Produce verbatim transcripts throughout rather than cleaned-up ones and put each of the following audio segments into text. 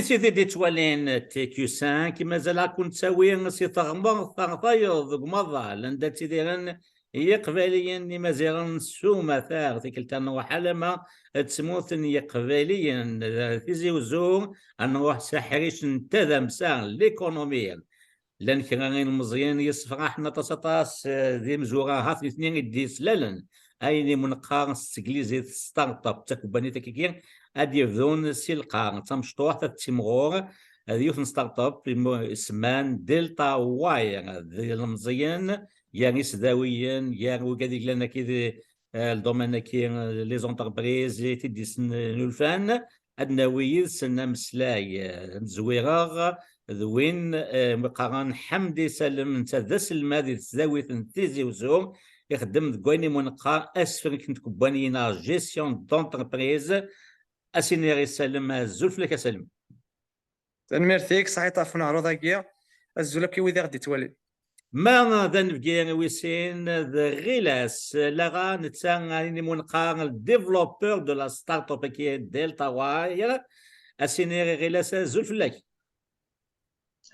Sidi d-ittwalin T Q cinq, mazal ad ken-ttawi si teɣmert ɣer tayeḍ deg umaḍal, anda ttidiren Yiqbayliyen Imaziɣen s umata. Tikkelt-a nruḥ alama d tmurt n Yiqbayliyen, Tizi Uzzu, ad nruḥ s aḥric n tadamsa, l'économie. Llan kra n ilmeẓyen yessefraḥen aṭas, aṭas, eh, d imezwura, ahat nitni i d-yeslalen ayen i m-neqqar s teglizit start-up, d takebbanit akkagi ad d-yebdun si lqern, d tamecṭuḥt ad timɣur, d yiwet n start-up imu-, isemman Delta Wire, d ilmeẓyen gar isdawiyen, gar wigad i yellan akkid, eh, ldomaine-agi, eh, les entreprises, i t-id-yesnulfan, ad nawi yid-sen ameslay, eh, n tezwira d win, eh, mi qqaren Ḥamdi Salem, netta d aselmad di tesdawit n Tizi Uzzu, ixeddem deg wayen imu neqqar asefrek n tkebbaniyin, gestion d'entreprise. Ad s-iniɣ i Salem, azul fell-ak a Salem. Tanemmirt-ik, ṣaḥit ɣef uneɛruḍ-agi. Azul akk i wid i ɣ-d-ittwalin. Ma d anebgi wis sin d Ɣilas Laɣa, netta ayen imu neqqar le développeur de la start-up-agi Delta Wire. Ad s-iniɣ i Ɣilas azul fell-ak.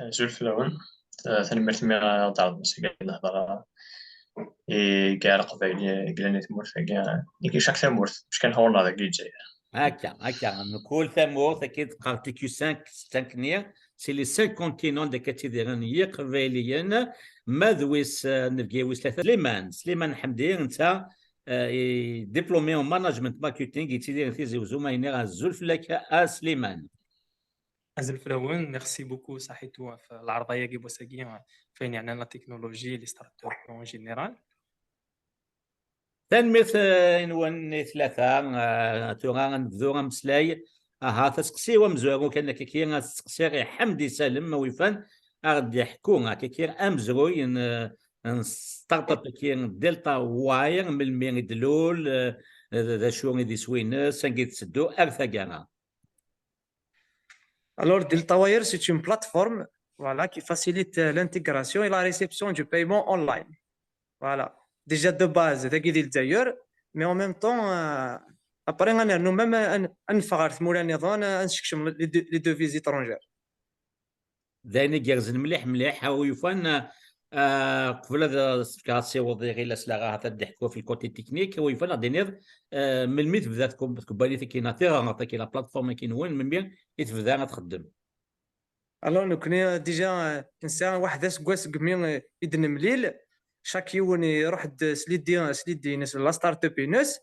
Azul fell-awen. Eh, tanemmirt imi ɣ-d-tɛerḍem s-agi ad nehder i gar Leqbayel i yellan i tmurt-agi, i cak tamurt, mačči kan ɣur-neɣ dagi Lezzayer. Akka, akka. Mkul tamurt, akkid teqqar T Q cinq, cinq-nni, c'est les cinq continents anda akka ttidiren Yiqbayliyen. Ma d wis, eh, nebgi wis tlata, Sliman, Sliman Ḥemdi, netta, eh, est diplômé en management marketing, yettidir Tizi Uzzu, ma yenniɣ azul fell-ak a Sliman. Azul fell-awen, merci beaucoup, saḥitu, ɣef lɛerḍ-agi n wass-agi, ɣef wayen yeɛnan la technologie, les startups en général. Tanemmirt, eh, i nwen i tlata. Eh, tura ad nebdu ameslay. Aha, taseqsi-w amezwaru kan akkaki, ad tseqsiɣ i Ḥamdi Salem, ma wifan, ad ɣ-d-iḥku akkaki amezruy n, eh, n startup-agi Delta Wire, melmi i d-tlul, eh, d, d acu i d iswi-ines, anga i tetteddu ar taggara. Alors, Delta Wire, c'est une plateforme, voilà, qui facilite, euh, l'intégration et la réception du paiement online. Voilà. Déjà de base, dagi di Lezzayer, mais en même temps, euh, après, on a nous-mêmes, on, on fait les, les devises étrangères. D ayen igerrzen mliḥ, mliḥ. A wi yufan, ah, qbel ad s-fkeɣ asiweḍ i Ɣilas Laɣa, ahat ad d-iḥku ɣef le côté technique, a wi yufan ad d-tiniḍ, ah, melmi tebda tkub-, tkebbanit-agi, neɣ tiɣremt-agi, la plateforme-agi-nwen, melmi i tebda ad txeddem? Alors, nekkni, euh, déjà, euh, nesɛa waḥed aseggas segmi, euh, i d-nemlil, chaque yiwen iruḥ-d s l'idée, s l'idée-ines, la start-up-ines.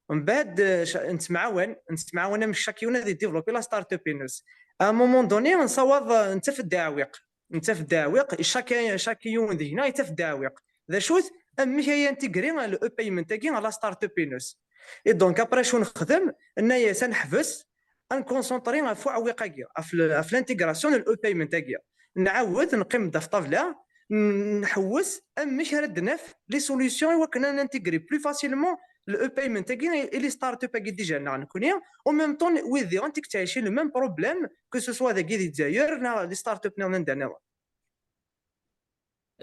Mbeɛd, eh, ca-, nettemɛawan, nettemɛawan amek chaque yiwen ad idéveloppé la start-up-ines. À un moment donné, nessaweḍ, eh, nettaf-d aɛewwiq. Nettaf-d aɛewwiq, chaque, chaque yiwen deg-neɣ yettaf-d aɛewwiq. D acu-t? Amek ay intégré le e-payment-agi ɣer la start-up-ines. Et donc, après, acu nexdem? Nenna-yas ad neḥbes, ad nconcentré ɣef uɛewwiq-agi, ɣef l-, ɣef l'intégration n le e-payment-agi. Nɛawed, neqqim-d ɣef ṭṭabla, n-, nḥewwes amek ara d-naf les solutions i wakken ad n-intégré plus facilement le e-payment-agi et les start-up-agi déjà nneɣ nekkni, en même temps, wid diɣen i yettɛicin le même problème, que ce soit dagi di Lezzayer, neɣ les start-up nniḍen anda nniḍen.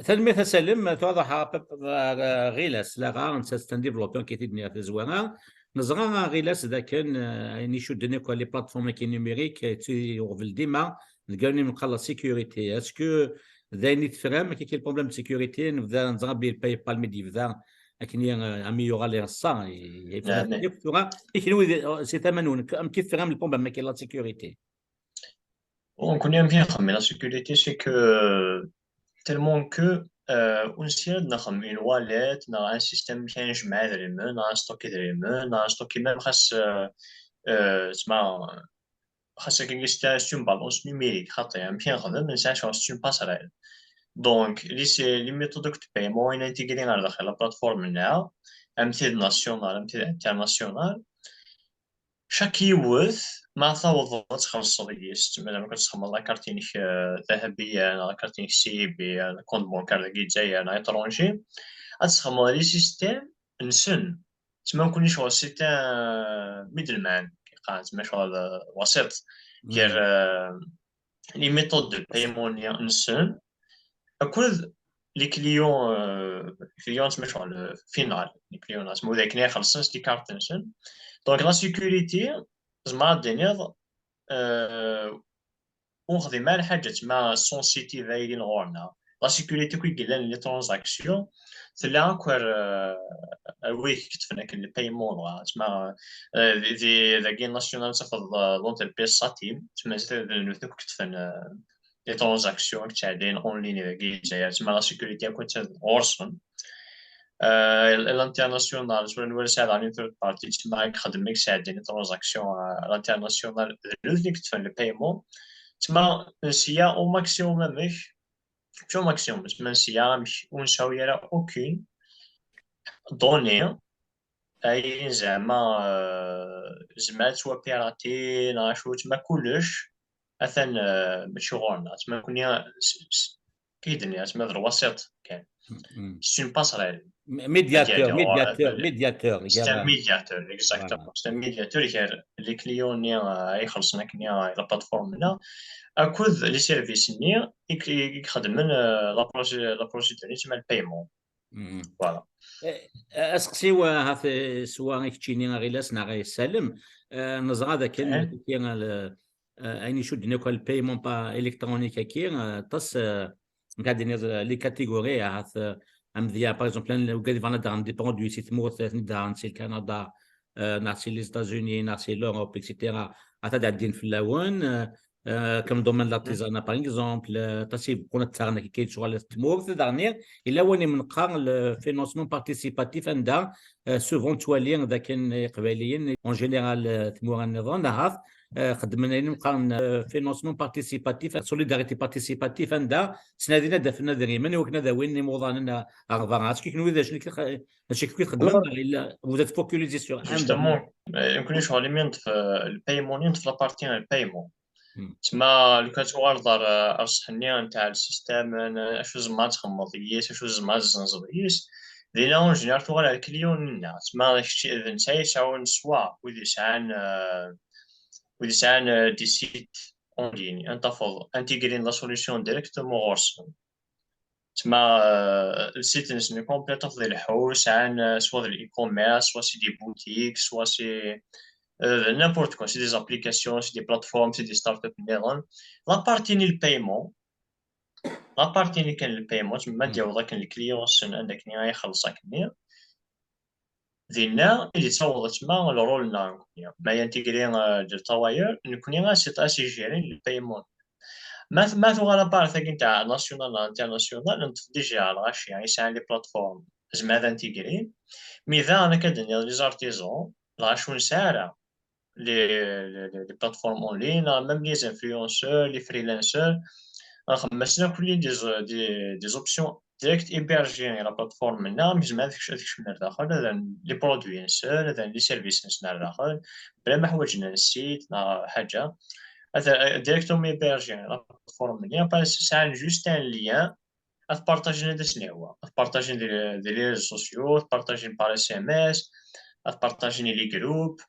Tanemmirt a Salem, tura ad ruḥeɣ ɣer Ɣilas Laɣa, netta c'est un développeur qui est-, tazwara. Neẓra a Ɣilas d akken, eh, ayen icudden akk les plateformes-agi numériques, eh, ttili uɣbel dima deg ayen i neqqar la sécurité. Est-ce que d ayen i tefram, akkaki le problème de sécurité, nebda neẓra belli le PayPal mi d-yebda, akken i, eh, amélioré les ressas, i, i, tura, i kenwi, eh, si tama-nwen, amek i tefram le problème-agi la sécurité? Nekkni amek i nxemmem la sécurité, c'est que, euh, tellement que, euh, ur nessin ad nxemmem une wallet, neɣ un système amek ara nejmeɛ idrimen, neɣ ara nstock idrimen, neɣ ara nstock même xas, euh, euh, tma, xas akken c'est une balance numérique, xaṭi, amek i nxeddem, nesɛa ccɣel c'est une passerelle. Donc, les, les méthodes de paiement, i intégré ɣer daxel la plateforme-nneɣ, am tid nationale, am tid internationale, chaque yiwet, ma tawḍeḍ ad txellṣeḍ yis, madam, ad txedmeḍ la carte-inek, euh, dahabiya, neɣ la carte-inek C I B, neɣ compte bancaire dagi Lezzayer, neɣ étranger, ad txedmeḍ les systèmes-nsen. Tma nekkni ccɣel c'est un middleman, yeqqar, tma ccɣel, euh, wasiṭ, gar, euh, les méthodes de paiement-nni-nsen akked les clients, euh, clients, tma ccɣel, euh, final, les clients, tma wid akken i ixellṣen s tikkart-nsen. Donc, la sécurité, tzemreḍ ad d-tiniḍ, euh, ur nexdim ara lḥaǧa, tma sensitive ay yellan ɣur-neɣ. La sécurité akk i yellan, les transactions, tella akk ar, ar wid i ikeṭṭfen akken le paiement, dɣa tma, eh, di, di, dagi national tafeḍ, eh, l'entreprise Satim, tma d nutni akk ikeṭṭfen, eh, les transactions i yettɛeddayen en ligne dagi Lezzayer, tma la sécurité akk attan ɣur-sen. Euh, l'international, tura nwiɣ sɛiɣ daɣen une third party, tma i ixeddmen, i yesɛeddan les transactions, euh, à l'international, d nutni i yeṭṭfen le paiement. Tma nesya au maximum amek, mačči au maximum, tma nesya amek ur nesɛi ara aucune donnée, ayen zeɛma, euh, zemreɣ ad ttwapirati, neɣ acu, tma kullec, atan, euh, mačči ɣur-neɣ, tma nekkni, s-, s-, k-id-nniɣ, tma d lwasiṭ kan. C'est une passerelle. Médiateur, médiateur, médiateur. C'est un médiateur, exactement. C'est un médiateur gar les clients-nni, euh, ay ixellṣen akken, euh, la plateforme-nni, akked les services-nni i k-, i ixeddmen, euh, la proce-, la procédure, tma le paiement. Voilà. Eh, aseqsi-w, eh, ahat, eh, swa i keččini a Ɣilas neɣ a Salem, eh, neẓra d akken, eh, ayen icudden akk le paiement électronique-agi, eh, aṭas, eh, nekk ad d-iniɣ, eh, les catégories, ahat, eh, amedya, par exemple, ugad yebɣan ad d-aɣen des produits si tmurt, eh, ad ten-id-aɣen si Lkanada, eh, neɣ si les États-Unis, neɣ si l'Europe, et cetera. Ad d-ɛeddin fell-awen, eh, eh, comme domaine de l'artisanat, par exemple, eh, aṭas i yebɣun ad ttaɣen akka lecɣal n tmurt, daɣen yella wayen i neqqar le financement participatif, anda, eh, souvent nettwali d akken Iqbayliyen, en général, eh, tmura nniḍen, ahat, eh, xeddmen ayen i neqqar, eh, financement participatif, solidarité participative, anda ttnadin ad d-afen idrimen i wakken ad awin imuḍanen ar berra. Est-ce que kenwi d acu, d acu i txeddmem? Alors, neɣ yella, vous êtes focalisé sur un domaine? Justement, eh, nekkni ccɣel-imi neṭṭef, eh, le paiement, neṭṭef la partie n le paiement. Tma lukan tuɣaleḍ ar, ar ṣṣeḥ-nni ntaɛ le système, n acu tzemreḍ ad txedmeḍ yis, acu tzemreḍ ad tzenzeḍ yis, dinna en général tuɣal ar client-nneɣ. Tma kečč d netta i yesɛun ṣṣwab, wid yesɛan, eh, wid yesɛan, eh, des sites en ligne, ad tafeḍ intégrer la solution directement ɣur-sen. Tma, euh, le site-nsen complet, tafeḍ ileḥḥu, sɛan, euh, soit d l'e-commerce, soit c'est des boutiques, soit c'est, euh, n'importe quoi, c'est des applications, c'est des plateformes, c'est des startups nniḍen. La partie-nni le paiement, la partie-nni kan le paiement, tma ad d-yaweḍ akken le client-nsen anda akken ay ixelleṣ akken-nni. Dinna i d-yettaweḍ tma le rôle-nneɣ nekkni. Ma intégrer, euh, le travailleur, nekkni ad s-, ad s-gérer le paiement. Ma, ma tuɣal la partie-agi ntaɛ national neɣ international, neṭṭef déjà lɣaci yesɛan les plateformes, zemreɣ ad intégrer. Mais daɣen akka d-nniɣ les artisans, lɣaci ur nesɛi ara. Les, les, les, les plateformes en ligne, même les influenceurs, les freelancers, nxeddem-asen akk des, des, des options direct hébergé la plateforme-nneɣ, mi zemren ad kec-, ad kecmen ar daxel, ad les produits-nsen, ad les services-nsen ar daxel, bla ma ḥwaǧen un site neɣ ḥaǧa. Ad, ad directement hébergé la plateforme-nni, après sɛan juste un lien, ad partagen ad asen-ihwa, ad partagen des, des réseaux sociaux, ad partagen par S M S, ad partagen les groupes,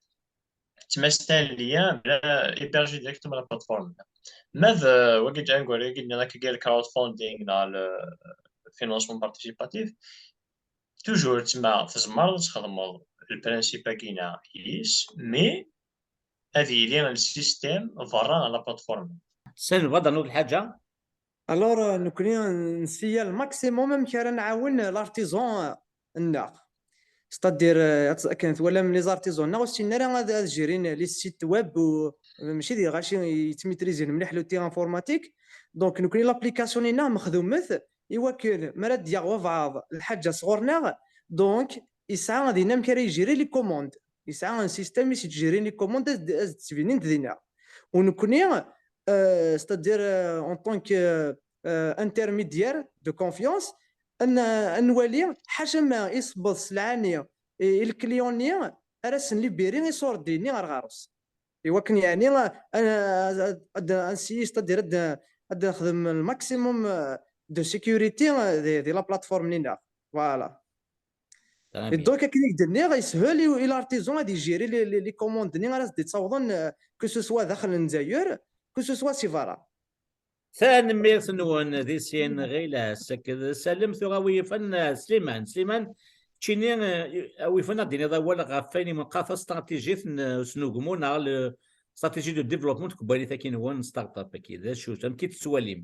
ttmastan lien bla héberger directement la plateforme. Ma d, euh, wagi d angur-agi nniḍ akka gar crowdfunding neɣ le financement participatif, toujours tma tzemreḍ ad txedmeḍ le principe-agi neɣ yis, mais ad yili le système berra ɣer la plateforme. Sen bɣa ad d-rnuḍ lḥaǧa? Alors, euh, nekkni nsiya le maximum amek ara nɛawen l'artisan, euh, nneɣ. C'est-à-dire, euh, akken twalam les artisans nneɣ ur ssinen ara ad, ad gérin les sites web, u mačči d lɣaci yettmitrizin mliḥ l'outil informatique. Donc nekkni l'application-nni nneɣ mexdumet i wakken mi ara d-yaɣ wabɛaḍ lḥaǧa sɣur-neɣ, donc yesɛa dinna amek ara yejri les commandes. Yesɛa un système i s-yettjirin les commandes ad, ad d-ttbinint dinna. U nekkni, euh, c'est-à-dire, euh, en tant que, euh, intermédiaire de confiance, ad n-, ad nwali ḥaca ma isebbeḍ sselɛa-nni i, i le client-nni, ara sen-libiri iṣurdi-nni ar ɣer-s. I wakken yeɛni, a, a, ad, ad nsiyi, c'est-à-dire ad, ad nexdem le maximum, euh, de sécurité, euh, di, di la plateforme-nni-nneɣ. Voilà. Et donc, akken i k-d-nniɣ, yeshel i, i l'artisan ad yejiri les, les, les commandes-nni ara s-d-yettawḍen, euh, que ce soit daxel n Lezzayer, que ce soit si berra. Tanemmirt-nwen di sin Ɣilas akked Salem. Tura wi yufan, eh, Sliman. Sliman, keččini, eh, wi yufan ad d-tiniḍ awal ɣef wayen i meqqar tastratijit n, eh, usnugmu neɣ le, stratégie de développement n tkebbaniyin-agi-nwen, start-up-agi, d acu, amek i tettwalim?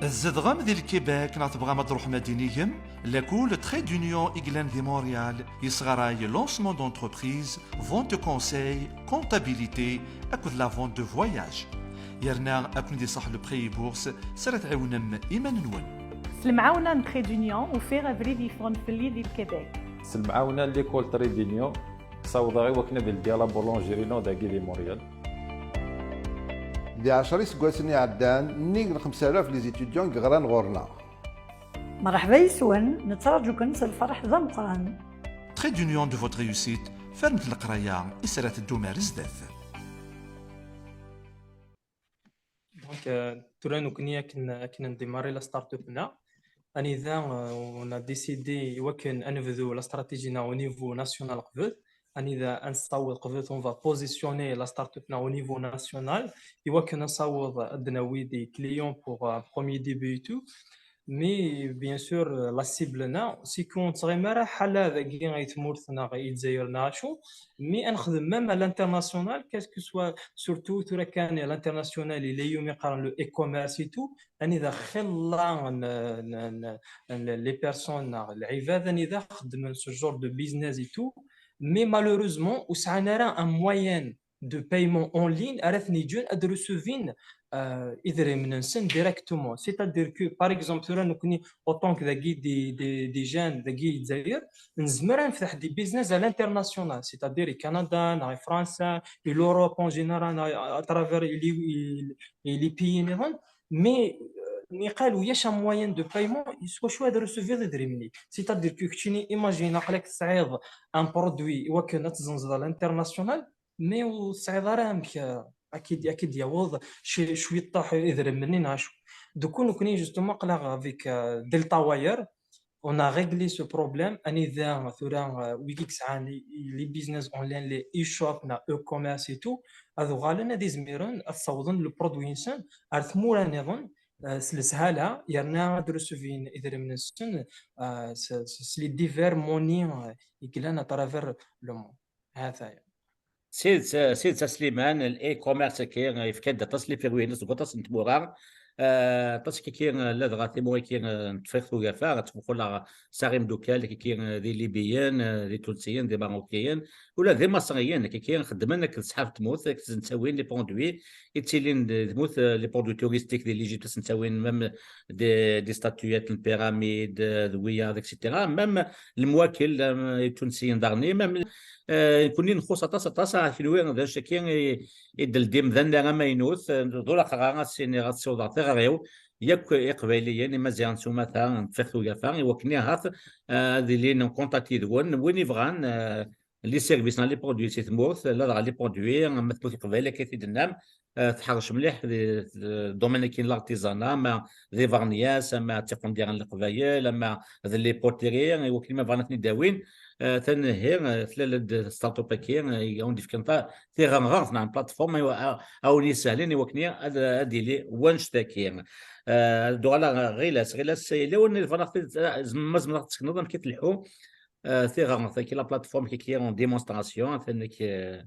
Tzedɣem di Lkibek neɣ tebɣam ad truḥem ad d-tinigem? Lakul Trait d'Union i yellan di Montréal yesɣaray lancement d'entreprise, vente conseil, comptabilité akked la vente de voyage. Yerna ad ken-id-iṣaḥ le prêt et bourse s ara tɛiwnem iman-nwen. S lemɛawna n Trait d'Union ufiɣ abrid yeffɣen fell-i di Lkibek. S lemɛawna n l'école Trait d'Union ssawḍeɣ i wakken ad ldiɣ la boulangerie-inu dagi di Montréal. Di ɛecra iseggasen iɛeddan, nnig n xemsa alaf les étudiants i yeɣran ɣur-neɣ. Mṛeḥba yes-wen, nettraǧu-ken s lferḥ d ameqqran. Trait d'Union de votre réussite, fernet leqraya i s ara teddum ar zdat. Donc, euh, tura nekkni akken akken ndémarrer la start-up-nneɣ, anida euh, on a décidé i wakken ad nebdu la stratégie-nneɣ au niveau national qbel, anida ad nessaweḍ qbel, on va positionner la start-up-nneɣ au niveau national i wakken ad nessaweḍ ad d-nawi des clients pour un premier début et tout. Mais bien sûr, euh, la cible-nneɣ, c'est que ur nettɣimi ara ḥala dagi i tmurt-nneɣ i Lezzayer neɣ acu, mais ad nexdem même à l'international, quel que soit, surtout tura kan à l'international, il y a le e-commerce et tout, anida xilla n, n, n, n, les personnes, neɣ lɛibad, anida xeddmen ce genre de business et tout, mais malheureusement, ur sɛan ara un moyen de paiement en ligne ara ten-yeǧǧen ad recevoir euh, idrimen-nsen directement. C'est-à-dire que, par exemple, tura nekkni, autant que dagi des, des, des jeunes dagi Lezzayer, nezmer ad nefteḥ des business à l'international, c'est-à-dire i Canada, neɣ i Fransa, i l'Europe en général, neɣ à travers les, les, les pays nniḍen, mais euh, niqal ulac un moyen de paiement, s wacu ad recevoir idrimen-ik. C'est-à-dire que keččini, imagine, aql-ak tesɛiḍ un produit i wakken ad tzenzeḍ à l'international, mais ur tesɛiḍ ara amek euh, ad k-id-yaweḍ cwiṭṭaḥ idrimen-nni neɣ acu. Du coup, nekkni, justement, aql-aɣ avec euh, Delta Wire, on a réglé ce problème. Anida tura euh, wigi yesɛan les business en ligne, les e-shop, neɣ e-commerce et tout, ad uɣalen ad izmiren ad ssawḍen le produit-nsen ar tmura nniḍen euh, s leshala, yerna ad recevoir idrimen-nsen euh, s, s, s les divers monnaies euh, i yellan à travers le monde. Ha-t-aya. S tidet, s tidet a Sliman, l-e-commerce-agi yefka-d aṭas n lifirwiyen seg waṭas n tmura. Eh, aṭas kiki, eh, ladɣa timura-agi, eh, n Tefriqt Ugafa, ad ttmuquleɣ, sɛiɣ imeddukal kiki, eh, d Ilibiyen, eh, d Itunsiyen, d Imarukiyen, ula d Imaṣriyen, kiki xeddmen akked ṣṣḥab n tmurt, akked ttawin les produits, i ttilin d tmurt, eh, les produits touristiques di l'Égypte, ad ttawin même des, des statuettes, les pyramides, eh, d wiyaḍ, et cetera. Même lemwakel, eh, itunsiyen daɣen, même, eh, nekkni nxuṣ aṭas, aṭas, ah, kenwi d anect-agi i, i d-teldim d annar amaynut, eh, d ulaqrar ad s-iniɣ, ad ssiwḍeɣ tiɣri-w, yakk Iqbayliyen, Imaziɣen s umata, n Tefriqt Ugafa, i wakken ahat, eh, ad ilin en contact yid-wen, win ibɣan, eh, les services neɣ les produits si tmurt, ladɣa les produits, ma tmurt Iqbayel, akka i t-id-tennam, eh, tḥerrec mliḥ di, di domaine-agi n l'artisanat, ma d ibernyas, ama d tiqendyar n Leqbayel, ama d les poteries, i wakken ma bɣan ad ten-id-awin, eh, tanhi, eh, tlal-d start-up-agi, eh, i awen-d-ifkan ta-, tiɣerɣert neɣ n plateforme, a, a wen-yessahlen i wakken ad, ad yili wanect-agi. Eh, ad uɣaleɣ ɣilas, ɣilas yella win ibɣan ad ɣ-t-id-, eh, zem-, ma zemreɣ ad tekneḍ amek i tleḥḥu, eh, tiɣerɣert-agi, la plateforme-agi en démonstration, atan-, eh,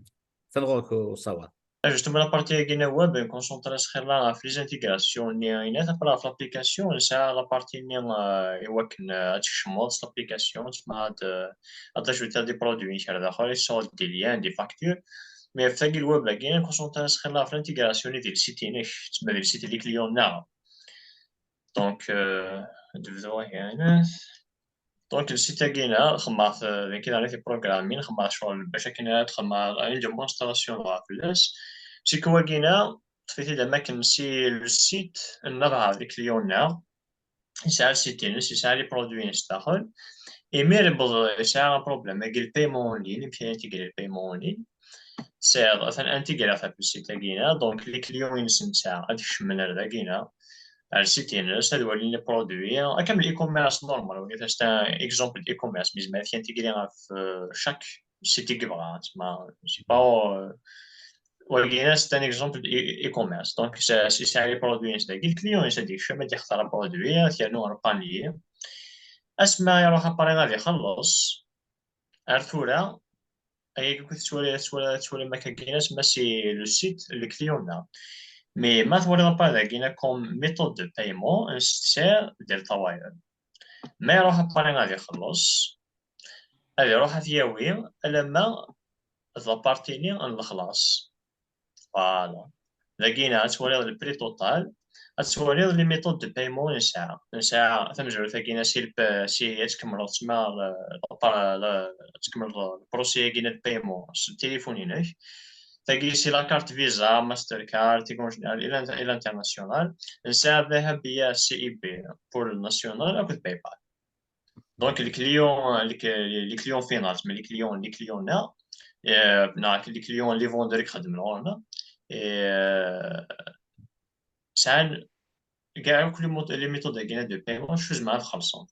atan ɣur-k usawaḍ. Justement, la partie-agi n web, nconcentre-as xilla ɣef les intégrations-nni, après ɣef l'application, nesɛa la partie-nni, euh, i wakken, euh, ad tkecmeḍ s l'application, tma ad, euh, ad tajbed des produits-ik ar daxel, tesɛuḍ des liens, des factures. Mais ɣef tagi n web-agi, nconcentre-as xilla ɣef l'intégration-nni di le site-inek, tma di le site n les clients-nneɣ. Donc, euh, ad bduɣ ahat. Donc, le site-agi-nni, xedmeɣ-t, euh, d akken i programming, xedmeɣ ccɣel bac akken ad xedmeɣ une démonstration dɣa fell-as. C'est que wagi-nni, ṭṭef-it-id am akken si le site n ladɣa d client-nneɣ, yesɛa le site-ines, yesɛa les produits-ines daxel. Imir yewweḍ, yesɛa un problème, agi le paiement en ligne, amek ara intégrer le paiement en ligne. Tesɛiḍ, atan intégré ɣef le site-agi-nni, donc les clients-ines nesɛa ad kecmen ar dagi-nni, ar le site-ines, ad walin les produits, akka am l'e-commerce normal, wagi c'est un exemple d'e-commerce, mais yezmer ad t-intégré ɣef, euh, chaque site i yebɣa, tma, c'est pas, euh, wagi c'est un exemple d'e-commerce, donc c'est, c'est, c'est les produits-ines dagi, le client-ines ad yekcem, ad yextar produit, ad t-yernu ar panier, asmi iruḥ après ad ixelleṣ, ar tura, ayagi akk tettwali, tettwali, tettwalim akka gina, ma c'est le site, le client-nneɣ. Mais ma twaliḍ apa dagina comme méthode de paiement, nsteɛmel Delta Wire. Ma iruḥ après ad ixelleṣ, ad iruḥ ad t-yawi alamma d la partie-nni n lexlaṣ. Voilà. Dagina ad twaliḍ le prix total, ad twaliḍ les méthodes de paiement nesɛa. Nesɛa tamezwarut-agi, si le p-, si ad tkemmleḍ tma le, le, le, ad tkemmleḍ le procès-agi de paiement s téléphone-inek. Tagi c'est la carte Visa, Mastercard, Tikkun Générale, et l'in-, et l'International. Nesɛa Dhahabiya, C I B pour le national akked PayPal. Donc, les clients, les, les clients finaux, mais les clients, les clients-nneɣ, euh, neɣ les clients, les vendeurs i ixeddmen ɣur-neɣ, euh, sɛan kra akk les mot-, les méthodes-agi de paiement, acu zemreɣ ad xellṣeɣ.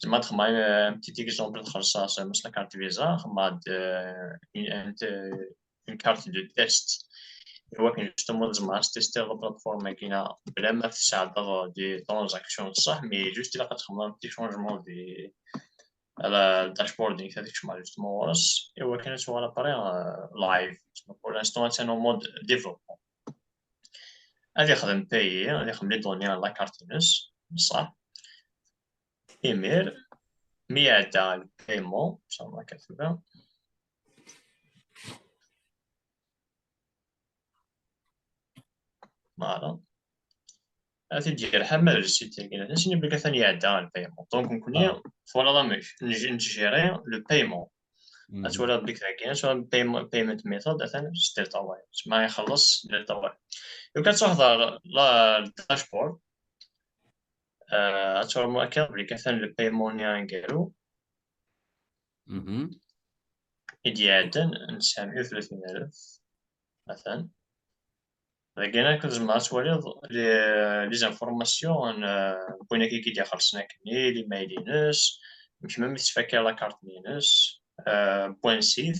Zemreɣ ad xedmeɣ, euh, un petit exemple, ad xellṣeɣ s, s la carte Visa, xedmeɣ-d, euh, une, une, une carte de test. I wakken justement tzemreḍ ad testiḍ la plateforme-agi bla ma tesɛeddaḍ des transactions ṣṣeḥ, mais juste ilaq ad txedmeḍ un petit changement di, à la dashboard-ik, ad tkecmeḍ justement ɣur-s, i wakken ad tuɣal après, euh, live. Pour l'instant, attan en mode développement. Ad ixdem payer, ad ixdem les données n la carte-ines, ṣṣeḥ. Imir, mi iɛedda le paiement, ça va, voilà. Ad t-id-yerḥem ma d le site-agi. Ad as-yini belli atan iɛedda le paiement. Donc, nekkni, twalaḍ amek, nj-, nettjiri le paiement. Ad twaliḍ belli dagi, ad twaliḍ payment, payment method, atan s Delta Wire. Ma ixelleṣ Delta Wire. Donc, ad truḥeḍ ɣer la, le dashboard. Euh, ad twaliḍ akka belli atan le paiement-nni aneggaru. I d-iɛeddan n tesɛemya u tlatin alef, atan. Dagi akk tzemreḍ ad twaliḍ les, les informations n, euh, win akka i k-id-ixelṣen akkenni, l'email-ines, amek ma mi tettfakka la carte-ines, euh, n wansi-t,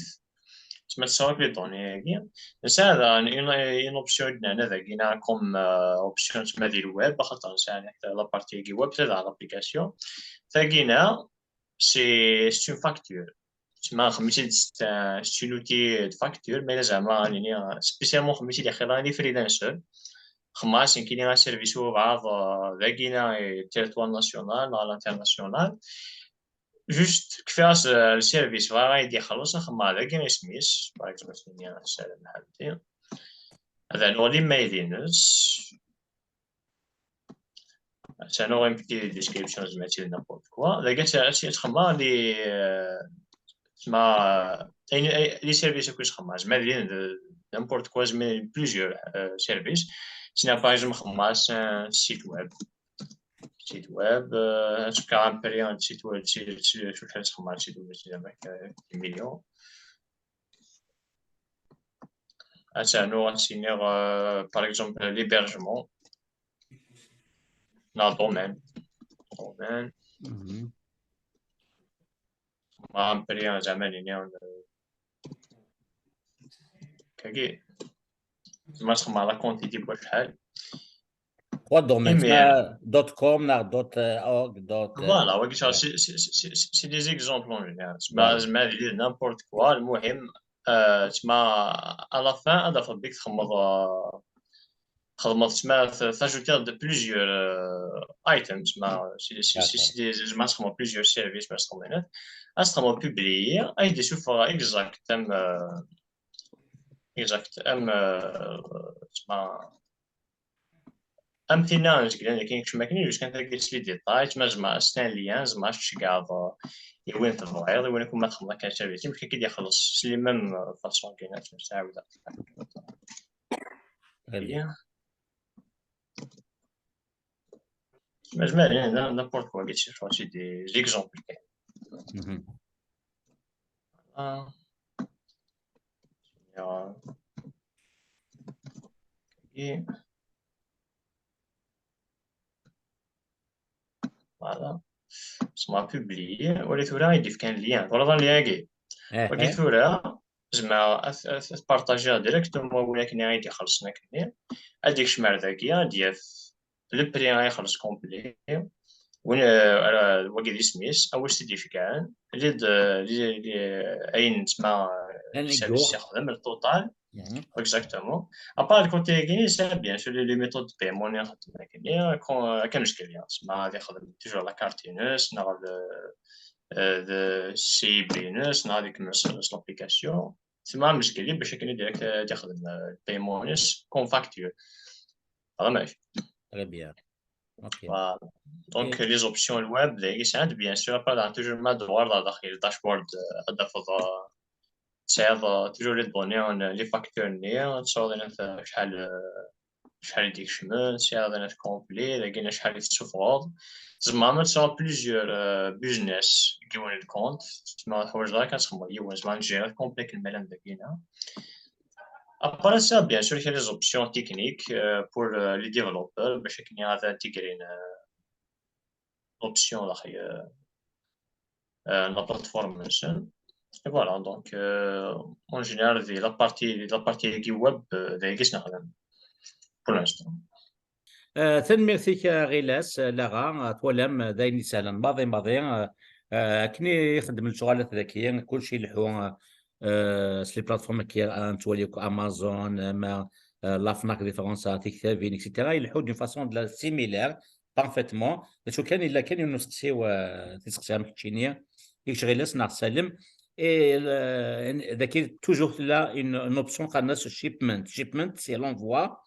tezmer ad tesɛuḍ akk les données-agi. Nesɛa daɣen une, une option i d-nerna dagi, comme, euh, option tezmer di le web, axaṭer nesɛa la partie-agi web, tella l'application. Tagina, c'est, c'est une facture. Tezmer xemmis-id, c'est un, c'est un outil de facture, mais là, zeɛma, nini, spécialement xemmis-id, yaxi les freelancers. Xemmeɣ-as nekkini aservis u beɛḍ, euh, dagina, i territoire national, à l'international. Juste, kfiɣ-as, euh, le service, bɣiɣ ad yi-d-ixelleṣ, xemmeɣ dagi isem-is, par exemple, ad s-nini Salem Ḥamdi. Ad rnuɣ l'email-ines. Ad rnuɣ une petite description, zma, c'est n'importe quoi. Dagi, ad, ad, ad xemmeɣ les, euh, zma, ayen, ay, les services akk i xemmeɣ, zma, d, de, n'importe quoi, zma, plusieurs, euh, services. Sinon, par exemple, xemmeɣ-as un site web. Site web, euh, ad s-fkeɣ un prix, un site web, site, site, site web, site web, site web, des millions. Ad s-rnuɣ, ad s-iniɣ, euh, par exemple, l'hébergement. Neɣ domaine. Domaine. Ma un prix, euh, zeɛma nini, euh, kagi. Zeɛma ad xemmeɣ la quantité n wacḥal. Trois domaines, imir, dot com, neɣ dot org, dot, euh, voilà, wagi, c'est, c'est, c'est, c'est, c'est des exemples en général. Zeɛma, zeɛma, n'importe quoi, المهم, euh, zeɛma, à la fin, ad tafeḍ belli txedmeḍ, euh, txedmeḍ, zeɛma, t-, t'ajoutiḍ plusieurs, euh, items, zeɛma, c'est, c'est, c'est, c'est des, zeɛma, txedmeḍ plusieurs services, zeɛma, txedmeḍ, ad txedmeḍ publier, ad d-isuffeɣ exact am, euh, exact am, euh, zeɛma, am tinna n zeglan akken kecm akken, juste kan tagi s les détails, zeɛma, zeɛma, c'est un lien, zeɛma, ad tceggɛeḍ, euh, i win tebɣiḍ, i win akk ma txedmeḍ akka service, amek akka i d-ixelleṣ, s les mêmes, euh, façon kan, ad tt-nessɛawed. Très bien. Mais, mais, n'importe quoi, c'est des exemples. Mhm. Ah. Et voilà. Zeɛma publier, wala tura i d-ifkan lien. Voilà, lien-agi. Wagi tura, zeɛma ad, ad, ad partagiɣ directement win akken i d-ixelṣen akkenni. Ad d-ikcem ar dagi, ad d-yaf le prix ay ixelleṣ complet. Win, euh, ara, wagi d isem-is, a wi s-t-id-ifkan, li d, li, li, ayen tma, euh, service yexdem, le total. Exactement. À part le côté-agi, c'est bien sûr les, les méthodes de paiement, akken, akken mezgel, tma ad ixdem toujours la carte-ines, neɣ le, euh, le C I B-ines, neɣ ad ikemmel s, s l'application. Tma mezgel bac akken direct ad ixdem, euh, le paiement-ines comme facture. Voilà. Très bien. Ok. Voilà. Donc, les options web, dagi sɛant, bien sûr, après, toujours ma d-tuɣaleḍ ɣer daxel dashboard, euh, ad tafeḍ, euh, tesɛiḍ, euh, toujours les données, euh, les factures-nni, tesɛiḍ ayen, euh, acḥal, euh, acḥal i d-ikecmen, tesɛiḍ ayen complet, dagi acḥal i tessufɣeḍ. Tzemreḍ ad tesɛuḍ plusieurs, euh, business deg yiwen lkunt, tzemreḍ ad tḥwaǧeḍ kan ad txedmeḍ yiwen, tzemreḍ ad tjiriḍ complet akken ma llan dagina. Après ça, bien sûr, il y a les options techniques, euh, pour, euh, les développeurs, bac akken ad intégrent, euh, l'option, euh, euh, la plateforme. Et voilà, donc, euh, en général, la partie, la partie web, euh, dagi i s-nexdem, pour l'instant. Euh, tanemmirt-ik, euh, Ɣilas, euh, Lara, euh, twalam, euh, d ayen isehlen maḍi, maḍi, euh, euh, akken i ixeddem lecɣalat daki, kullec ileḥḥu, euh, euh, s les plateformes-agi, euh, nettwali akk Amazon, euh, ma, euh, la Fnac di Fransa, tiktabin, et cetera. Ileḥḥu d'une façon de la similaire, parfaitement. D acu kan, yella kan yiwen usteqsi, euh, tisteqsi am keččini, i kečč Ɣilas neɣ Salem. Et, euh, daki toujours tella une, une option qqaren-as shipment. Shipment, c'est l'envoi.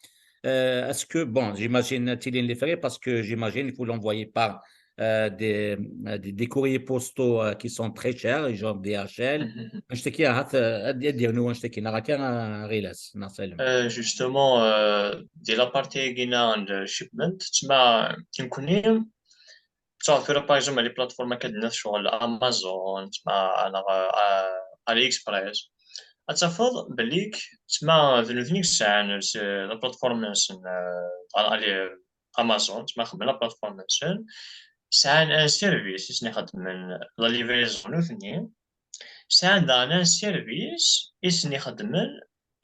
Euh, est-ce que, bon, j'imagine, tilin les frais, parce que j'imagine il faut l'envoyer par, euh, des, euh, des, des courriers postaux, euh, qui sont très chers, genre D H L. Anect-agi, ahat, euh, ad, ad yernu anect-agi, neɣ akka, euh, Ɣilas, neɣ Salem. Euh, justement, euh, di la partie-agi n shipment, tma, nekkni, Ttuɣ tura, par exemple, les plateformes akka d-nniḍ, ccɣel Amazon, tma, neɣ, euh, AliExpress. Ad tafeḍ belli tma d nutni i yesɛan, euh, la plateforme-nsen, euh, Ali-, Amazon, tma xedmen la plateforme-nsen. Sɛan un service i sen-ixeddmen la livraison nutni. Sɛan daɣen un service i sen-ixeddmen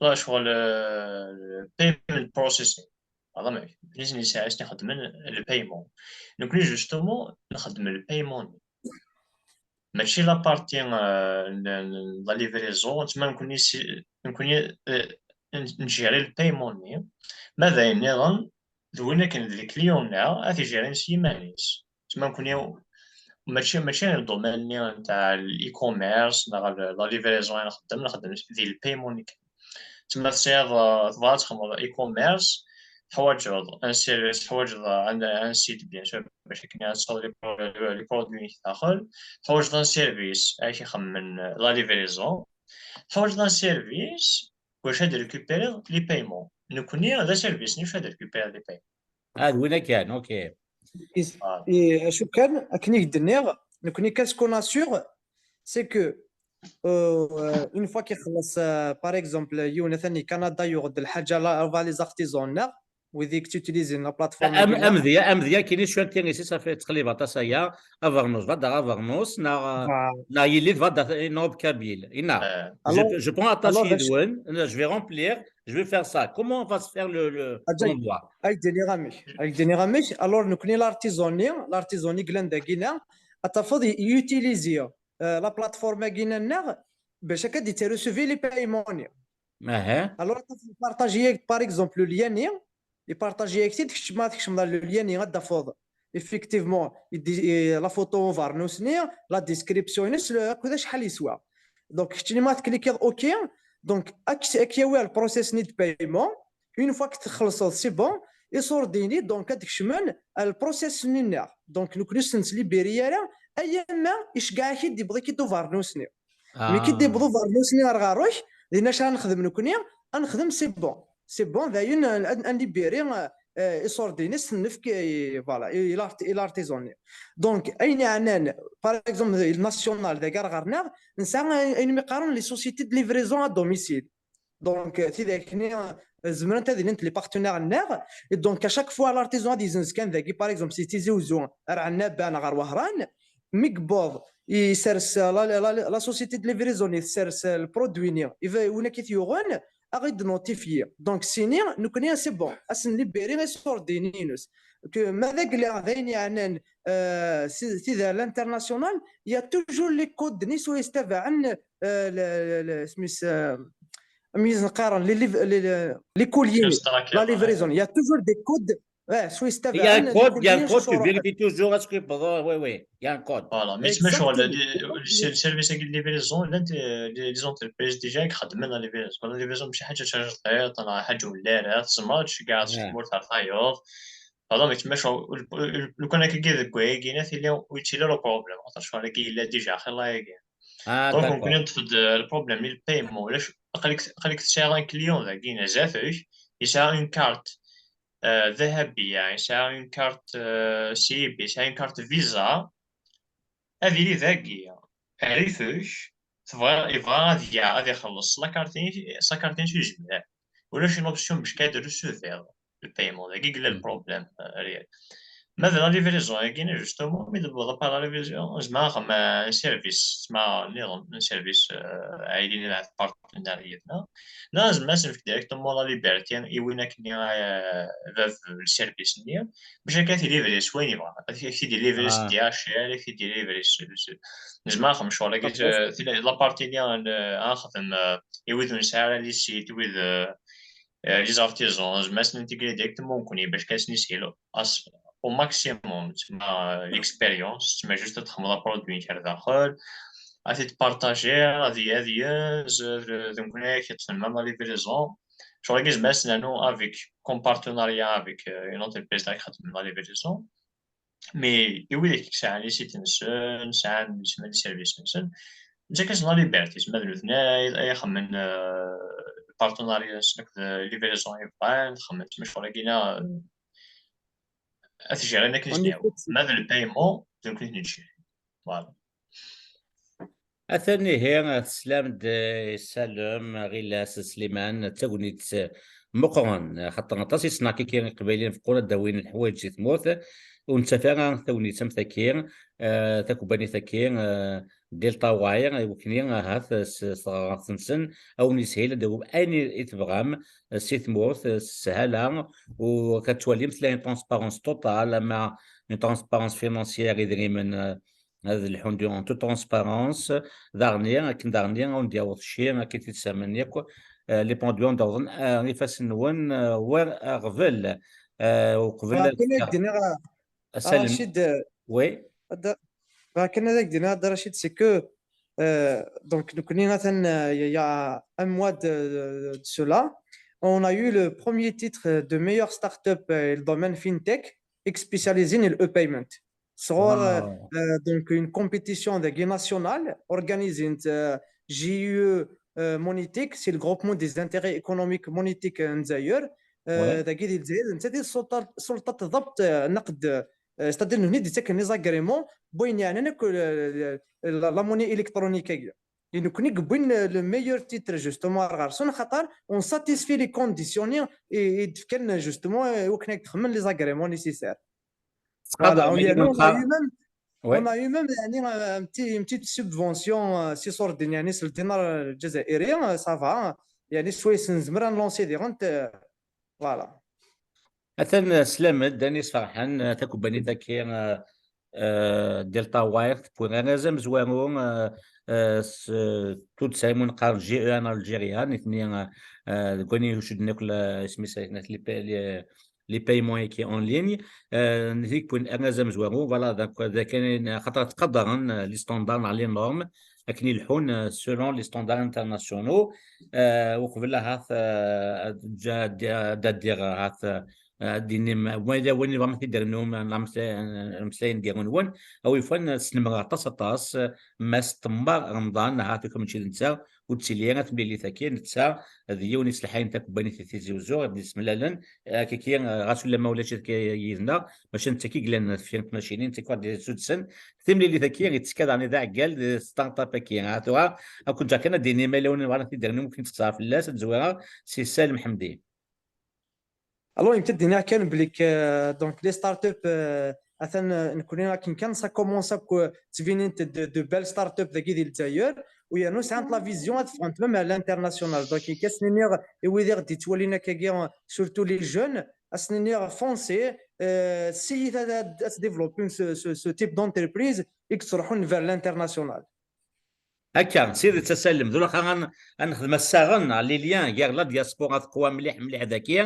la ccɣel, euh, payment processing. Voilà, mais nitni sɛan, i sen-ixeddmen le paiement. Nekkni, justement, nxeddem le paiement-nni. Mačči la partie, euh, n, n, la livraison, tma nekkni si, nekkni, euh, n, ngérer le paiement-nni. Ma d ayen nniḍen, d win akken d client-nneɣ, ad t-gérer s yiman-is. Tma nekkni, mačči, mačči le domaine-nni ntaɛ l'e-commerce, neɣ la livraison i nxeddem, nxeddem di le paiement-nni kan. Tma tesɛiḍ, euh, tebɣa ad txedmeḍ e-commerce, teḥwaǧeḍ un service, teḥwaǧeḍ un, un site, bien sûr, bac akken ad tesɛuḍ les pro-, les produits-ik daxel, teḥwaǧeḍ un service, ad k-ixemmen, euh, la livraison, teḥwaǧeḍ un service, bac ad récupérer les paiements. Nekkni, d aservis-nni, bac ad récupérer les paiements. Ah, d winna kan, ok. Is-, Ah. I, acu kan, akken i k-d-nniɣ, nekkni, qu'est-ce qu'on assure, c'est que, euh, une fois kixelleṣ, euh, par exemple, yiwen atan di Canada yuɣ-d lḥaǧa, la, va les artisans-nneɣ, wid i yettutilizen la plateforme Am-, agi-nneɣ. Amedya, amedya, kini cwiṭ tiɣisi, safi ttqellibeɣ aṭas aya, avernus, va d avernus, neɣ, Voilà. Neɣ yelli, va d, non, kabyle, ina. Euh. Je, Alors, je prends attache alors, yid-wen, je vais remplir, je vais faire ça. Comment va se faire le, le, Aǧay, l'envoi ? Ad k-d-iniɣ amek. Ad k-d-iniɣ amek. Alors, nekkni l'artisan-nni, l'artisan i yellan dagina, ad tafeḍ i, i utiliser, euh, la plateforme-agi-nneɣ, bac akka d-yettarusuvi les paiements-nni. Aha. Alors, ad tafeḍ partager, par exemple, le lien-nni, ipartaji-yak-t-id, kečč ma tkecmeḍ ar le lien-nni, ad d-tafeḍ, effectivement, i di-, i la photo n ubeṛnus-nni, la description-ines, le, akked acḥal yeswa. Donc, keččini ma tklikiḍ OK, donc, ad k-, ad k-yawi ar le process-nni de paiement. Une fois que txellṣeḍ, c'est bon, iṣurdiyen-nni, donc, ad d-kecmen ar le process-nni-nneɣ. Donc, nekkni ur s-nettlibiri ara, alamma iceggeɛ-ak-id, yewweḍ-ik-id ubeṛnus-nni. Mi k-id-yewweḍ ubeṛnus-nni ar ɣer-k, dinna acu ara nexdem nekkni? Ad nexdem c'est bon. C'est bon, dayen, ad, ad nlibiri, euh, iṣurdiyen-is, nefk i, voilà, i, i l'art-, i l'artisan-nni. Donc, ayen yeɛnan, par exemple, le national, dagi ar ɣer-neɣ, nesɛa ayen, ayen mi qqaren les sociétés de livraison à domicile. Donc, euh, tidak-nni, euh, zemrent ad ilint les partenaires-nneɣ. Et donc, à chaque fois, l'artisan ad yezzenz kan dagi, par exemple, si Tizi Uzzu ar Ɛennaba neɣ ar Wehran, mi yewweḍ, isers, euh, la, la, la, la société de livraison, isers, euh, le produit-nni, i va-, win akka i t-yuɣen, ad ɣ-id-notifyi. Donc sini nekkni c'est bon, ad s-nlibiri iṣurdiyen-ines. Que ma d agla d ayen yeɛnan, euh, si, si à l'international, il y a toujours les codes-nni s wayen yettabaɛen, euh, le, le, le, isem-is, euh, am i s-neqqaren, les, les, les, les colis, la livraison. Il y a toujours des codes. Ouais, s wayen yettabaɛen. Il y a un code, il y a un code, tu vérifies toujours est-ce que, oui, oui, il y a un code. Voilà, mais c'est le service de livraison, les entreprises déjà qui ont la livraison. La livraison, c'est حاجة تشارج طير، طلع حاجة ولا لا، تسمع، تشجع، تمور، تعرف، هايوغ. Voilà, mais tu mets le connect qui est quoi, qui est le problème. Entre soit qui est déjà là. Donc, on connaît le problème, le paiement. Là, je, قالك سي ان كليون ذاكي زافوش يسعى اون كارت ذهبيه، يسعى اون كارت سي بي، يسعى اون كارت فيزا. هذه اللي ذاكيه عرفوش تبغى، يبغى هذه هذه يخلص لا كارتين، لا كارتين سو جمال. ولا شي اوبسيون باش كادر سو فير. Le paiement, c'est le problème réel. Mais la livraison, justement, mais de la livraison, c'est un service, c'est un service, euh, partenariat. Non, c'est directement la liberté, et oui, le service, mais j'ai qu'à livrer, soit il va, il livrer D H L, il livrer, c'est la partie, il y a un, un, et oui, donc ça, les sites, oui, les artisans, زعما نتيكري ديريكتومون كوني باش كنسني سهيلو au maximum. تسمى l'expérience، تسمى juste تخمم la produit كار داخل، غادي تبارطاجي، غادي هادي، donc هنايا كتسمى la livraison. شغل كيزعما سنانو avec comme partenariat avec une entreprise اللي خدم la livraison. Mais i widak yesɛan les sites-nsen, sɛan, yesɛan les services-nsen, netta kan la liberté, tezmer d nutni ay ixemmen partenariat-nsen akked livraison i bɣan, xemmen ttmecɣul-agi-na ad t-jrin akken i s-nniɣ. Ma d le paiement, d nekkni i t-nejrin. Voilà. Atan ihi, teslam-d, eh, yessalem, Ɣilas Sliman, d tagnit, eh, meqqren, eh, xaṭer aṭas i ssneɣ kiki iqbayliyen feqqun ad d-awin leḥwayeǧ si tmurt, ur nettafi ara tagnit am taki, eh, takubbanit-agi, eh, Delta Wire, i wakken ahat s, s teɣraft-nsen, a wen-yeshil ad d-awim ayen i, i tebɣam, eh, si tmurt, eh, s sshala, u akka tettwalim tella une transparence totale, ama une transparence financière, idrimen, eh, ad lḥun en toute transparence. Daɣen, akken daɣen ad wen-d-yaweḍ cci, akken i t-id-ssamen yakk, eh, les produits ad d-awḍen, eh, ifassen-nwen, eh, war aɣbel, eh, uqbel ad d-iniɣ, Rachid, oui. Akken ad ak-d-iniɣ, Rachid, c'est que, euh, donc, nekkni, atan, euh, il y a un mois de, de cela, on a eu le premier titre de meilleure start-up, euh, le domaine fintech, spécialisé dans le e-payment. Sɣur, euh, donc, une compétition dagi nationale organisée, euh, G U E, euh, Monétique, c'est le groupement des intérêts économiques monétiques, euh, n Dzayer. Euh, dagi di Lezzayer, netta di ssulṭa, ssulṭa tḍabt, euh, naqd, euh, c'est-à-dire, nutni d-ittaken les agréments, n wayen yeɛnan akk, euh, la, la monnaie électronique-agi. Et nekkni i yewwin le meilleur titre, justement, ar ɣer-sen, xaṭer on satisfait les conditions i, i d-fkan, justement, euh, i wakken ad txemmem les agréments nécessaires. Voilà, on a eu même, on a eu même, yani, un petit, une petite subvention, euh, si sort, yani, c'est le dinar, euh, jazairi, euh, ça va, hein. Yani, swayes nezmer ad nlansi diɣen, euh, voilà. Atan, euh, slam-d, Anis Ferḥan, euh, takubbanit-agi, euh, euh, Delta Wire, tewwi arraz amezwaru, euh, euh, s, euh, tuddsa imu neqqar G E N Algeria, nitni, euh, euh, deg wayen icudden akk la, isem-is, les pa-, les, les paiements-agi en ligne, euh, nitni yewwin arraz amezwaru, voilà, donc, d akken, xaṭer ttqadaren, euh, les standards neɣ les normes akken i leḥḥun, euh, selon les standards internationaux, euh, uqbel ahat, euh, ad ǧǧa-, ad d-, ad d-addiɣ ahat, euh, ad d-inim, win, win yebɣan ad t-id-rnum, neɣ msla-, mmeslayen gar-nwen, a wi yufan, euh, snemreɣ aṭas, aṭas, euh, Mass Temmar Remḍan, ahat uka mačči d netta, ur d-tili ara temlilit-agi, netta d yiwen iselḥayen takubbanit i Tizi Uzzu, ad d-isemlalen, akkaki, ɣas ulamma ulac akka yid-neɣ, maca netta ki yellan deffir n tmacinin, netta ki ɣ-d-yessudsen. Timlilit-agi yettekka daɣen i d aɛeggal di startup-agi. Ha, tura, ad ken-ǧǧeɣ kan ad d-tini ma yella win yebɣan ad t-id-rnu, mumkin texṣer fell-as, ad zwireɣ si Salim Ḥemdi. Alors, yemma-d-iniɣ kan belli, euh, donc, les startups, euh, atan, euh, nekkni akken kan, ça commence akk, euh, ttbinint de, de belles startups dagi di Lezzayer. u yernu sɛant la vision ad ffɣent même à l'international. Donc, ad sen-iniɣ i wid i ɣ-d-yettwalin akkagi, surtout les jeunes, ad sen-iniɣ foncez, euh, essayez ad, ad, ad développer ce, ce, ce type d'entreprise i yettruḥun vers l'international. Akka, s tidet a Salem, d ulaxer ad n-, ad nexdem assaɣen, neɣ les liens, gar la diaspora teqwa mliḥ, mliḥ daki,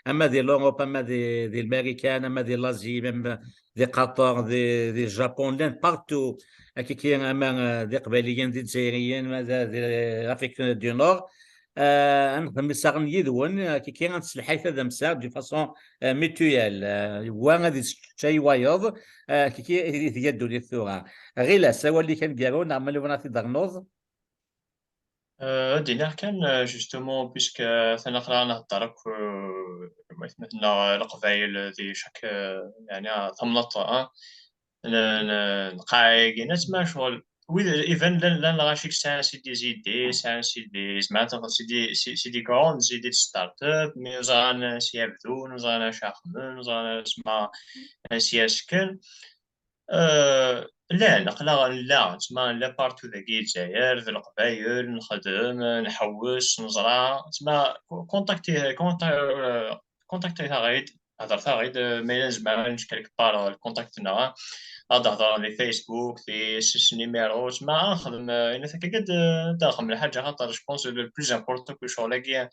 ama di l'Europe, ama di, di l'Américaine, ama di l'Asie, même di Qatar, di, di Japon, llan partout, akkiki, ama, euh, d Iqbayliyen, d Izzayriyen, ama d, di l'Afrique du Nord, euh, ad nexdem assaɣen yid-wen, akkiki, ad nesselḥay tadamsa, d'une façon, euh, mutuelle, euh, wa ad yesseččay wayeḍ, euh, akkiki, i tga ddunit tura. Ɣilas, awal-ik aneggaru, neɣ ma lukan ad t-id-ternuḍ? Euh, ad d-iniɣ kan, euh, justement, puisque, euh, atan aql-aɣ nhedder akk, euh, am waytmaten-nneɣ, euh, Leqbayel, euh, di chaque, euh, yeɛni, euh, tamnaḍt, ah, n, n, n lqaɛa-agi, netma ccɣel, wid, iban llan, llan lɣaci sɛan c'est des idées, sɛan c'est des, zeɛma, c'est des, c'est, c'est des grandes idées de start-up, mais ur ẓran ansi ad bdun, ur ẓran acu ara xedmen, ur ẓran asma ansi ad sken. Euh, llan, aql-aɣ nella, tma nella partout dagi, Lezzayer, d Leqbayel, nxeddem, nḥewwes, neẓra, tma contacti, conta-, euh, contacti-aɣ-id, hedret-aɣ-id, euh, ma yella nezmer ad nečč quelque part, euh, le contact-nneɣ, ad d-hedreɣ di Facebook, di s, s numéro, tma ad nexdem, euh, ayen akka ad, euh, ad d-nexdem lḥaǧa, xaṭer je pense le plus important que ccɣel-agi,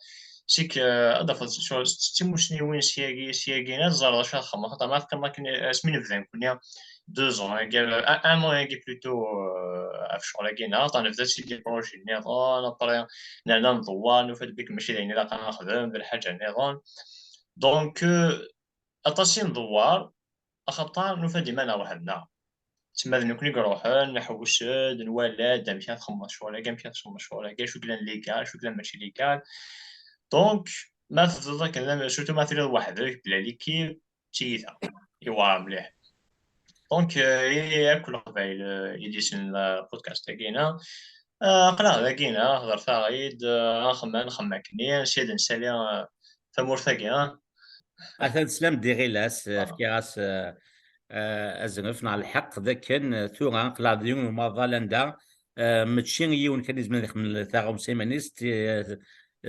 c'est que, euh, ad d-tafeḍ ccɣel s, s timussniwin syagi, syagi, ad teẓreḍ acu ara txedmeḍ, xaṭer ma teqqimeḍ akken, euh, asmi nebda nekkni, deux ans, un, un an-agi plutôt, euh, ɣef ccɣel-agi-nneɣ, xaṭer nebda-d si des projets nniḍen, après nerna nḍewwer, nufa-d belli mačči d ayen ilaq ad nexdem, d lḥaǧa nniḍen. Donc, euh, aṭas i nḍewwer, axaṭer nufa-d iman-nneɣ weḥd-neɣ. Tma d nekkni i iruḥen, nḥewwes-d, nwala-d amek ara txedmeḍ ccɣel-agi, amek ara txedmeḍ ccɣel-agi, acu yellan légal, acu yellan mačči légal. Donc, ma tebdiḍ akken, surtout ma tiliḍ weḥd-k, bla l'équipe, d tiyita. Iwɛer mliḥ. Donc, euh, i akk Leqbayel, euh, i d-yessnen, euh, podcast-agi-nneɣ. Euh, aql-aɣ dagi-nneɣ, hedret-aɣ-id, euh, nxemmem, nxemmem akkenni, nsired ad nsali, euh, tamurt-agi, ah. Atan teslam-d i Ɣilas, euh, fkiɣ-as, euh, euh, azref neɣ lḥeqq d akken, euh, tura aql-aɣ di yiwen umaḍal anda, euh, mačči yiwen kan i izemren ad ixemmem taɣawsa iman-is, euh,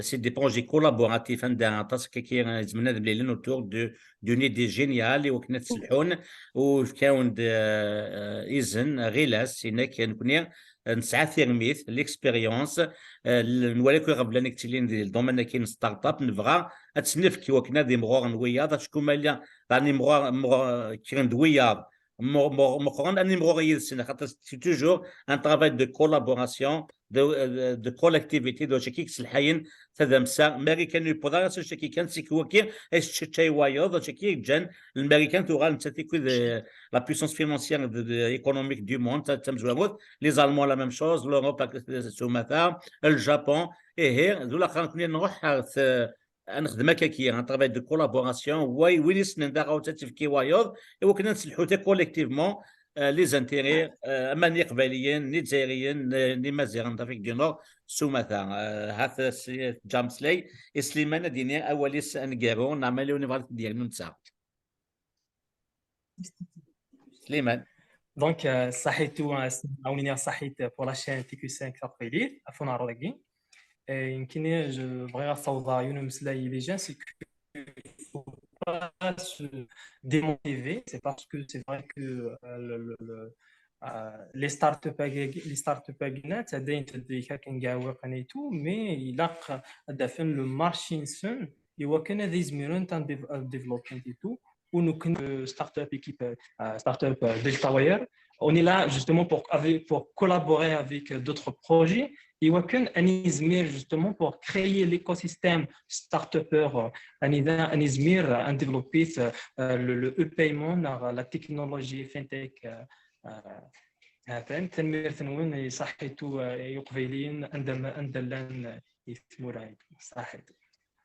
c'est des projets collaboratifs anda aṭas akkaki izemren ad mlilen autour de, d'une idée géniale i wakken ad tt-sselḥun, u fkan-d, euh, izen, Ɣilas, inek, nekkni, euh, nesɛa tirmit, l'expérience, euh, l-, nwala akk iɣeblan i yettilin di le domaine-agi n start-up, nebɣa ad tt-nefk i wakken ad imɣuren wiyaḍ, acku ma yella daɣen imɣur-, imɣur-, kkren-d wiyaḍ, mu-, mu-, meqqren ad nimɣur yid-sen, xaṭer c'est toujours un travail de collaboration, de, de, de collectivité, d wacu akka i yesselḥayen tadamsa. Marikan ur yewwiḍ ara s wacu akka kan, c'est que wagi ay yesčaččay wayeḍ, d wacu akka i yeǧǧan Lmarikan tuɣal nettat i kud, euh, la puissance financière de, de, économique du monde, ta-, tamezwarut, les Allemands la même chose, l'Europe ak-, s umata, le Japon, ihi, d ulaxer nekkni nruḥ ar t-, ad nexdem akkaki, un travail de collaboration, way, win yessnen taɣawsa ad tt-ifk i wayeḍ, i wakken ad nselḥu ta collectivement, euh, les intérêts, euh, ama n Iqbayliyen, n Izzayriyen, n, n Imaziɣen d'Afrique du Nord, s umata. Euh, hat s-, teǧǧa ameslay i Sliman ad d-yini awal-is aneggaru, neɣ ma yella win yebɣan ad t-id-yernu netta. Sliman. Donc, euh, ṣaḥit, euh, awen-iniɣ ṣaḥit pour la chaîne T Q cinq taqbaylit, ɣef uneɛruḍ-agi. Et nekkini, je, bɣiɣ ad ssawḍeɣ yiwen umeslay i les gens, c'est que il faut pas se démotiver, c'est parce que c'est vrai que, euh, le, le, le, euh, les startups agi, les startups agi-nni, ttaddayen-d deg akken gawi qanitu, mais ilaq ad d-afen le marché-nsen, i wakken ad izmirent ad dév-, ad développent et tout. U nekkni, euh, startup équipe, euh, startup, euh, Delta Wire, on est là justement pour, avec, pour collaborer avec, euh, d'autres projets. Et wakken ad nizmir justement pour créer l'écosystème startupper, euh, ad niz-, ad nizmir, euh, ad développer, euh, euh, le, le e-payment, la, la technologie fintech, euh, euh, atan. Tanemmirt-nwen, i ṣaḥit, euh, i Uqbayliyen, anda ma, anda llan, euh, i tmura. Ṣaḥit.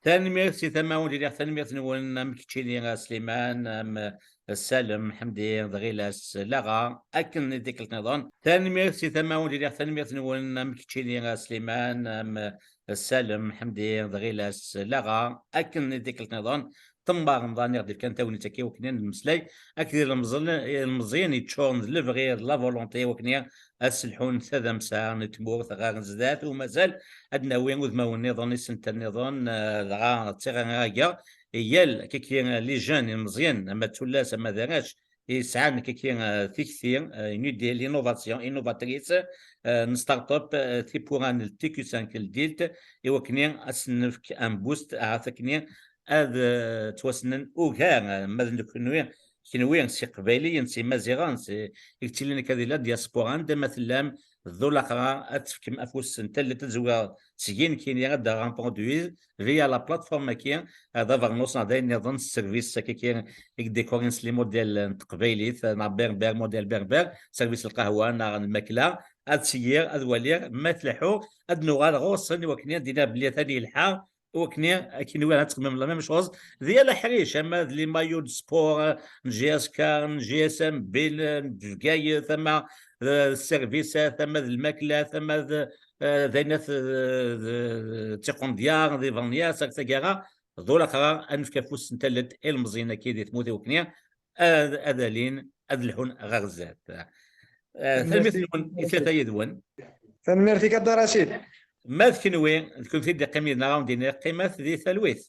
Tanemmirt si tama-nwen, iliɣ tanemmirt-nwen, am keččini a Sliman, am, a Salem Ḥemdi, d Ɣilas Laɣa, akken i tikkelt nniḍen. Tanemmirt si tama-nwen, iliɣ tanemmirt-nwen, am keččini a Sliman, am, a Salem Ḥemdi, d Ɣilas Laɣa, akken i tikkelt nniḍen. temmar n ḍaniɣ d-ifkan tagnit akka i wakken ad nemmeslay akked ilemẓiyen yeččuren d lebɣi, d la volonté, i wakken ad selḥun tadamsa n tmurt ɣer zdat, u mazal ad d-nawi udmawen nniḍen, isental nniḍen, eh, dɣa d tiɣri ara geɣ i yal kiki les jeunes, ilemẓiyen, ama d tullas ama d arrac, yesɛan kiki, eh, tikti, eh, une idée, l'innovation, innovatrice, eh, n start-up, eh, tiwwura n T Q cinq Ldilt, i wakken ad sen-nefk un boost, ahat akken ad, eh, ttwassnen ugar, eh, ma d nekenwi, kenwi s Iqbayliyen, s Imaziɣen, s, i yettilin akka di la diaspora, anda ma tellam, d ulaxra ad tefkem afus n tallit, ad zwireɣ seg-i nekkini ad d-aɣeɣ un produit via la plateforme-agi, eh, d abernus neɣ d ayen nniḍen, s service akka i yedikurin s les modèles n teqbaylit, eh, neɣ berbère, modèle berbère, service lqahwa neɣ lmakla, ad syiɣ, ad waliɣ, ma tleḥḥu, ad nuɣal ɣur-sen i wakken ad d-iniɣ belli atan yelḥa, i wakken akken win ad txemmem la même chose, d yal aḥric, ama d les maillots de sport, eh, n J S K, n G S M B, n Bgayet, ama d service, ama d lmakla, ama d, eh, d ayen at, d, d, d tiqendyar, d ibernyas, ak taggara, d ulaxra ad nefk afus n tallit i ilemẓiyen-agi di tmurt i wakken ad, ad alin, ad lḥun ɣer zdat. Eh, tanemmirt-nwen i tiṭ-a yid-wen. Tanemmirt-ik a Dda Racid. Ma d kenwi, d kenwi i d-iqqimen yid-neɣ, ad wen-d-iniɣ qqimet di talwit.